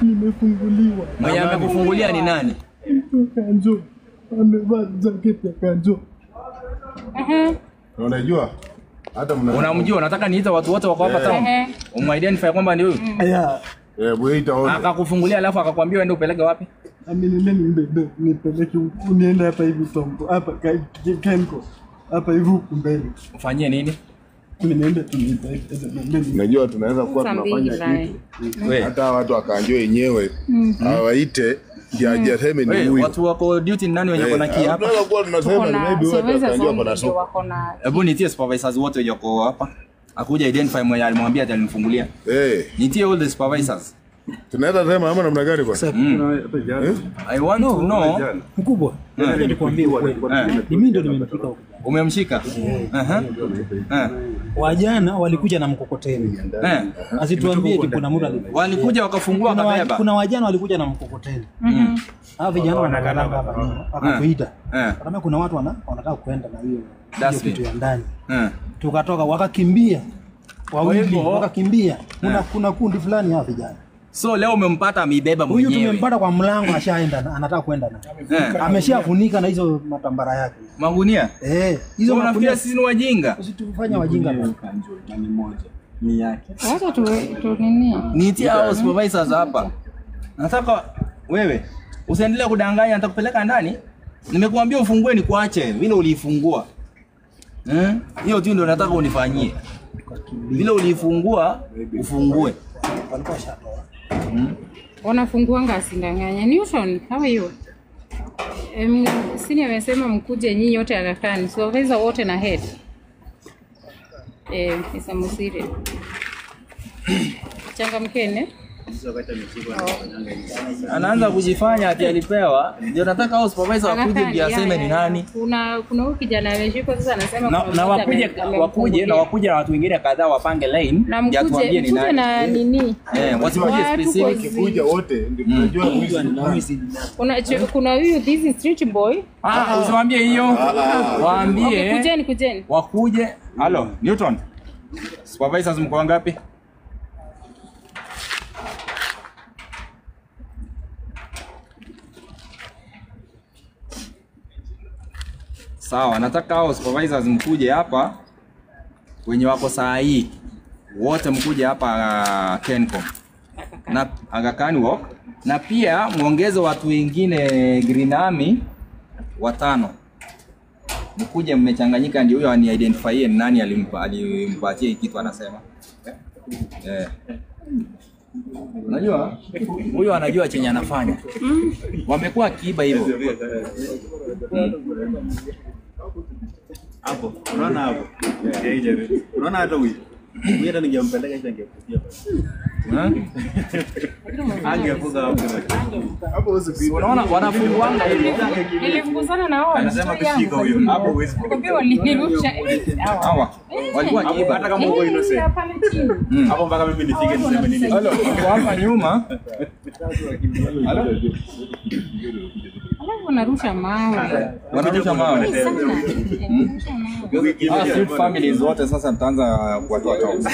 Nimefunguliwa. Mwenye amekufungulia ni nani? Kanjo. Amevaa jacket ya Kanjo. Unajua? Hata unamjua, nataka niite watu wote wako hapa town. Umidentify kwamba ni huyu. Yeah. Wewe wote. Akakufungulia alafu akakwambia uende upeleke wapi? Ameniambia nimbebe, nipeleke huku, niende hapa hivi Tombo, hapa Kenko. Hapa hivi huku mbele. Ufanyie nini? Niende tu nipeleke. Unajua tunaweza kuwa tunafanya kitu. Hata watu wakaanjua wenyewe hawaite ndio ajaseme ni huyu. Watu wako duty nani wenye kona kia hapa? Tunaweza kuwa tunasema ni maybe watu wakaanjua kuna soko. Hebu nitie supervisors wote wenye wako hapa. Akuja identify mwenye alimwambia alimfungulia. Nitie all the supervisors. Tunaweza sema ama namna gani bwana? I want to know. Mkubwa, nataka nikwambie ukweli. Ni mimi ndio nimemshika huko. Umemshika? Wajana walikuja na mkokoteni. Asituambie eti kuna muda walikuja wakafungua wakabeba. Kuna wajana walikuja na mkokoteni. Hao vijana wanakalanga hapa wakatuita. Kama kuna watu wanataka kuenda na hiyo kitu ya ndani. Tukatoka wakakimbia. Wawili wakakimbia. Kuna kundi fulani hao vijana. So leo umempata ameibeba mwenyewe. Huyu tumempata kwa mlango ashaenda anataka kwenda na. Ameshafunika na hizo matambara yake. Magunia? Hizo magunia sisi ni wajinga. Usitufanye wajinga bwana. Na ni moja. Ni yake. Wacha tu nini? Niitie hao supervisors hapa. Nataka wewe usiendelee kudanganya, nitakupeleka ndani. Nimekuambia ufungue ni kuache vile uliifungua. Hiyo tu ndio nataka unifanyie. Vile uliifungua ufungue. Walikuwa shatoa. Wanafunguanga asindanganya. Newton, how are you? Sini amesema mkuje nyinyi wote Aga Khan. Supervisor wote na head. Isa Musire. Changamkeni. Anaanza kujifanya ati alipewa. Ndio nataka hao supervisor wakuje ndio aseme ni nani. Kuna huyu kijana ameshikwa sasa anasema na wakuje na wakuje na watu wengine kadhaa wapange line ndio tuambie ni nani. Na nini? Wasikuje specific kuja wote ndio tunajua huyu ni nani. Kuna huyu this is street boy. Usiwaambie hiyo. Waambie. Okay, kujeni. Wakuje. Hello, Newton. Supervisors mko wangapi? Sawa, nataka hao supervisors mkuje hapa wenye wako saa hii. Wote mkuje hapa Kencom. Na Aga Khan Walk, na pia muongeze watu wengine Green Army 5. Mkuje mmechanganyika ndio huyo ani identify ni nani alimpatia kitu anasema. Unajua huyo anajua chenye anafanya. Wamekuwa kiiba hivyo. Hapo, unaona hapo. Unaona hata huyu. Mimi hata ningempeleka hicho angekuja pale. Angefuga hapo. Hapo huwezi kupita. Unaona wanafunguanga hivi. Nilifukuzana na wao. Anasema kushika huyo. Hapo huwezi kupita. Walinirusha. Hawa. Walikuwa kiiba hata kama uko innocent. Hapo mpaka mimi nifike niseme nini. Halo, kwa hapa nyuma. Halo. Alafu wanarusha mawe. Wanarusha mawe. Street families wote sasa mtaanza kuwatoa toka.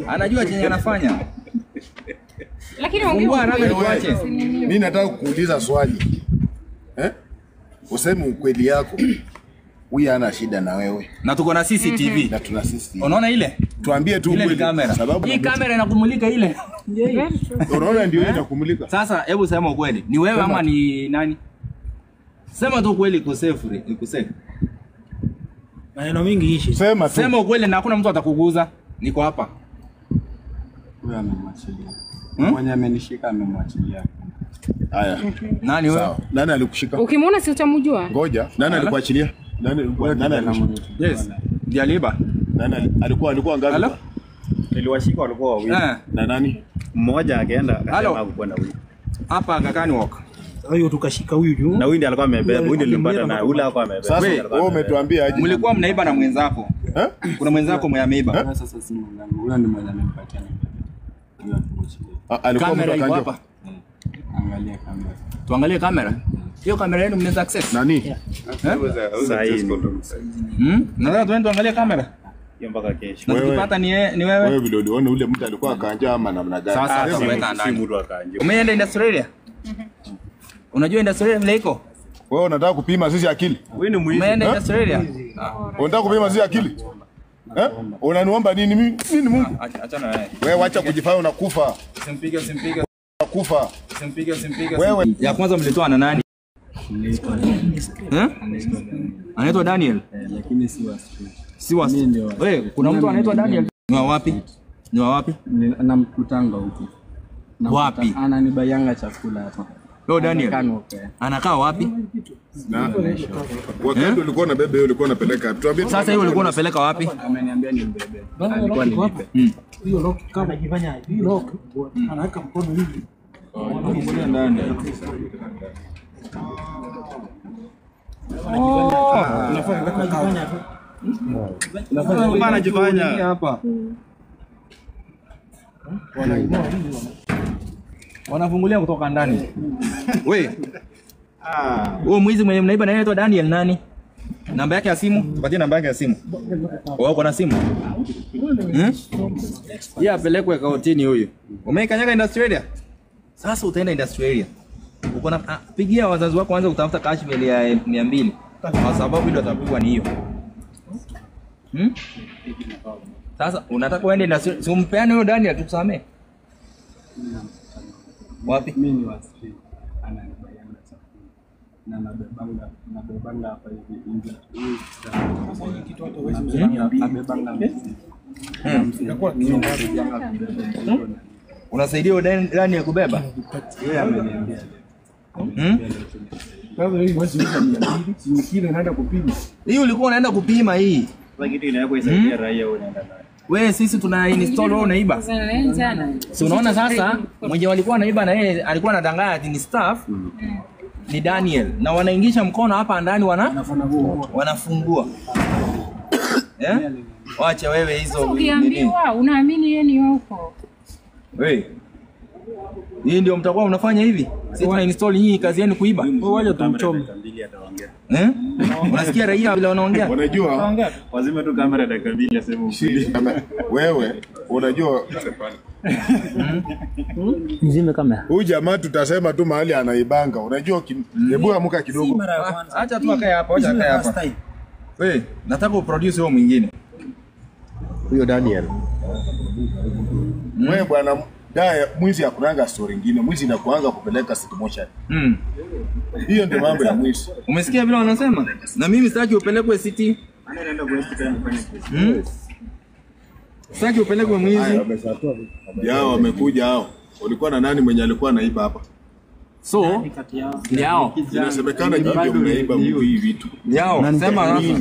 Anajua chenye anafanya. Lakini ongea. Mimi nataka kukuuliza swali. Useme ukweli yako. Huyu ana shida na wewe. Na tuko na CCTV. Na tuna CCTV. Unaona ile? Tuambie tu ukweli. Sababu hii kamera inakumulika ile. Unaona ndio inakumulika. Sasa hebu sema ukweli. Ni wewe ama ni nani? Sema tu ukweli ikusefu, ikusefu. Maneno mingi ishi. Sema tu. Sema ukweli na hakuna mtu atakuguza. Niko hapa. Huyu amemwachilia. Mwenye amenishika amemwachilia. Haya. Nani wewe? Nani alikushika? Ukimwona si utamjua. Ngoja. Nani alikuachilia? Nani alikuachilia? Yes. Ndiye aliiba. Nani alikuwa ngapi? Niliwashika walikuwa wawili. Na nani? Mmoja akaenda akasema hakukwenda huyu. Hapa Aga Khan Walk. Huyo tukashika huyu juu. Na huyu ndiye alikuwa amebeba, huyu ndiye nilimpata na yule hapo amebeba. Sasa wewe umetuambia aje? Mlikuwa mnaiba na mwenzako. Kuna mwenzako mwenye ameiba. Sasa si mwenzangu, huyo ni mwenye amenipatia nibebe. Huyo atumshike. Alikuwa mtu mtu hapa. Angalia kamera. Tuangalie kamera. Hiyo kamera yenu mnaweza access? Nani? Nataka tuende tuangalie kamera. Hiyo mpaka kesho. Na tukipata ni wewe. Wewe vile uliona ule mtu alikuwa akanja ama namna gani? Sasa tutaweka ndani. Umeenda industrial area? Unajua industrial area vile iko? Wewe unataka kupima sisi akili? Wewe ni mwizi. Umeenda industrial area? Unataka kupima sisi akili? Eh? Unaniomba nini mimi? Mimi ni Mungu. Achana wewe. Wewe acha kujifanya unakufa. Usimpige, usimpige. Unakufa. Usimpige, usimpige. Wewe ya kwanza mlitoa na nani? Anaitwa Daniel. Lakini si wa street. Si wa street. Wewe kuna mtu anaitwa Daniel? Ni wa wapi? Ni wa wapi? Namkutanga huko. Wapi? Ananibayanga chakula hapa. Leo Daniel. Anakaa wapi? Na wakati ulikuwa unabeba hiyo ulikuwa unapeleka wapi? Tuambie. Sasa hiyo ulikuwa unapeleka wapi? Ameniambia nimbebe. Alikuwa nilipe. Hiyo lock kama anajifanya hivi lock anaweka mkono hivi. Ndani. Anajifanya hapa. Wanafungulia kutoka ndani. Wewe. Huo mwizi mwenye mnaiba na anaitwa Daniel nani? Namba yake ya simu? Tupatie namba yake ya simu. Wao uko na simu? Yeye apelekwe kaotini huyu. Umeikanyaga industrial area? Sasa utaenda industrial area. Uko na pigia wazazi wako anza kutafuta cash bill ya 200. Kwa sababu ndio atapigwa ni hiyo. Sasa unataka uende industrial, si umpeane huyo Daniel tukusamee. Wapi? Mimi ni wa street. Ananibayanga chakula. Na nabebanga hapa hivi nje. Sasa hii kitu hata huwezi uza 200. Nabebanga mzigo. Unasaidia Daniel ya kubeba? Yeye ameniambia. Sasa hii huwezi uza 200, si kile unaenda kupima. Hii ulikuwa unaenda kupima hii. Sasa kitu inawekwa isaidia raia wewe unaenda nayo. Wewe sisi tuna install wewe unaiba. Si unaona sasa mwenye walikuwa anaiba na yeye alikuwa anadanganya ati ni staff ni Daniel na wanaingisha mkono hapa ndani wanafungua. Wacha wewe hizo. Ukiambiwa unaamini yeye ni huko. Wewe. Hii ndio mtakuwa mnafanya hivi? Sisi tuna install hii kazi yenu kuiba. Wewe wacha tumchome. Unasikia raia bila wanaongea? Unajua wazima tu kamera dakika mbili aseme ukweli. Wewe unajua nzime kamera. Huyu jamaa tutasema tu mahali anaibanga. Unajua hebu amuka kidogo. Acha tu akae hapa, acha akae hapa. Wewe nataka uproduce huyo mwingine. Huyo Daniel. Wewe bwana daya mwizi hakunanga story nyingine. Mwizi inakuanza kupeleka city motion. Hiyo ndio mambo ya mwizi. Umesikia vile wanasema? Na mimi sitaki upelekwe city. Anaenda kwa hospitali kufanya kesi. Sitaki upelekwe mwizi. Yao wamekuja hao. Walikuwa na nani mwenye alikuwa anaiba hapa? So ni hao. Inasemekana nyinyi ndio mnaiba hivi vitu. Ni hao. Sema sasa.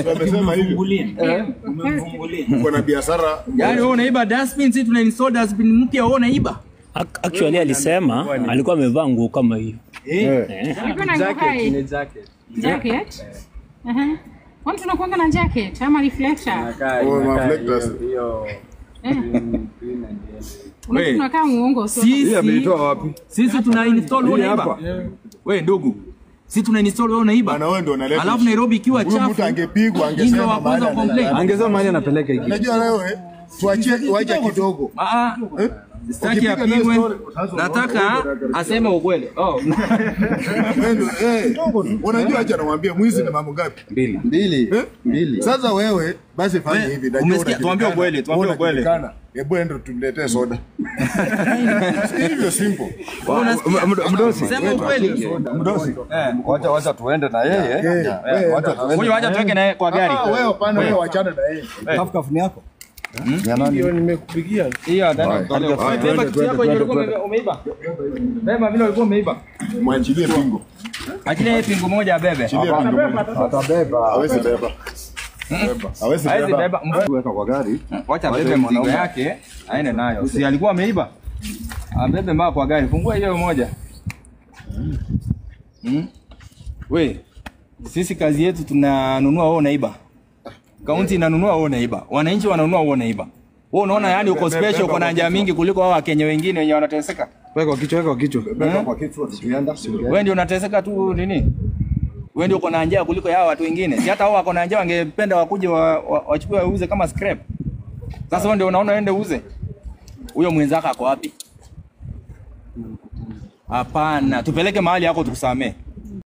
Wamesema hivi. Umemfungulia. Kuna biashara. Yaani wewe unaiba dustbin, sisi tuna install dustbin mpya wewe unaiba. Actually alisema alikuwa amevaa nguo kama hiyo. Jacket, ni jacket. Jacket? Kwani tunakuanga na jacket ama reflector? Oh, reflectors. Hiyo. Wewe tunakaa muongo sio? Sisi ameitoa wapi? Sisi tuna install wewe unaiba. Wewe ndugu. Sisi tuna install wewe unaiba. Bana wewe ndio unaleta. Alafu Nairobi ikiwa chafu. Mtu angepigwa angesema mahali anapeleka. Angesema mahali anapeleka hiki. Unajua wewe tuachie waje kidogo. Sitaki apigwe. Nataka aseme ukweli. Oh. Unajua acha namwambia mwizi ni mambo ngapi? Mbili. Sasa wewe basi fanya hivi. Umesikia? Tuambie ukweli, tuambie ukweli. Hebu endo tumletee soda. Hivyo simple. Mdosi. Sema ukweli. Mdosi. Wacha tuende na yeye. Wacha tuende. Huyu wacha tuweke naye kwa gari. Wewe hapana, wewe wachana na yeye. Kafu ni yako. Hiyo nimekupigia. Hiyo ndani. Beba kitu yako yenye ulikuwa umeiba. Beba vile ulikuwa umeiba. Mwachilie pingo. Achilie pingo moja abebe. Atabeba. Hawezi beba. Hawezi beba. Weka kwa gari. Wacha abebe mzigo yake aende nayo. Si alikuwa ameiba? Abebe mbao kwa gari. Fungua hiyo moja. We, sisi kazi yetu tunanunua wewe unaiba. Kaunti inanunua wewe unaiba. Wananchi wananunua wewe unaiba. Wewe unaona yani uko special, uko na njaa mingi kuliko hao Wakenya wengine wenye wanateseka. Weka kwa kichwa, weka kwa kichwa. Beba kwa kichwa tukienda. Wewe ndio unateseka tu nini? Wewe ndio uko na njaa kuliko yao watu wengine. Si hata wao wako na njaa wangependa wakuje wachukue wauze kama scrap. Sasa wewe ndio unaona uende uuze. Huyo mwenzako ako wapi? Hapana, tupeleke mahali yako tukusamee.